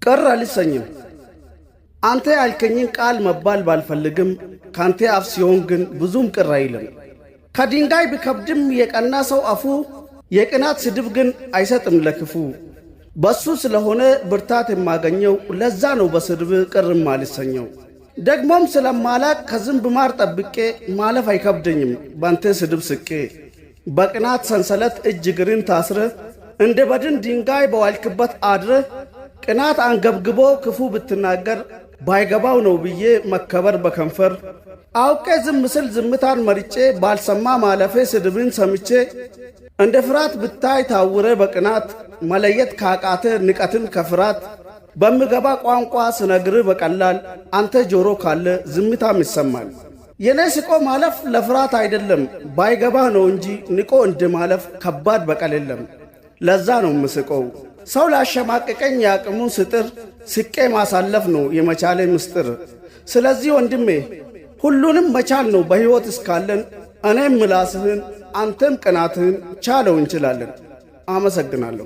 ቅር አልሰኝም። አንተ ያልከኝን ቃል መባል ባልፈልግም ካንተ አፍ ሲሆን ግን ብዙም ቅር አይልም። ከድንጋይ ቢከብድም የቀና ሰው አፉ የቅናት ስድብ ግን አይሰጥም ለክፉ። በሱ ስለሆነ ብርታት የማገኘው ለዛ ነው በስድብ ቅርም አልሰኘው። ደግሞም ስለማላቅ ከዝንብ ማር ጠብቄ ማለፍ አይከብደኝም ባንተ ስድብ ስቄ። በቅናት ሰንሰለት እጅ እግርን ታስረ እንደ በድን ድንጋይ በዋልክበት አድረ ቅናት አንገብግቦ ክፉ ብትናገር ባይገባው ነው ብዬ መከበር በከንፈር አውቄ ዝም ስል ዝምታን መርጬ ባልሰማ ማለፌ ስድብን ሰምቼ እንደ ፍርሃት ብታይ ታውረ በቅናት መለየት ካቃተ ንቀትን ከፍርሃት በምገባ ቋንቋ ስነግር በቀላል አንተ ጆሮ ካለ ዝምታም ይሰማል። የኔ ስቆ ማለፍ ለፍርሃት አይደለም ባይገባህ ነው እንጂ ንቆ እንደ ማለፍ ከባድ በቀል የለም። ለዛ ነው ምስቀው። ሰው ላሸማቀቀኝ የአቅሙን ስጥር ስቄ ማሳለፍ ነው የመቻሌ ምስጢር። ስለዚህ ወንድሜ ሁሉንም መቻል ነው በሕይወት እስካለን። እኔም ምላስህን አንተም ቅናትህን ቻለው እንችላለን። አመሰግናለሁ።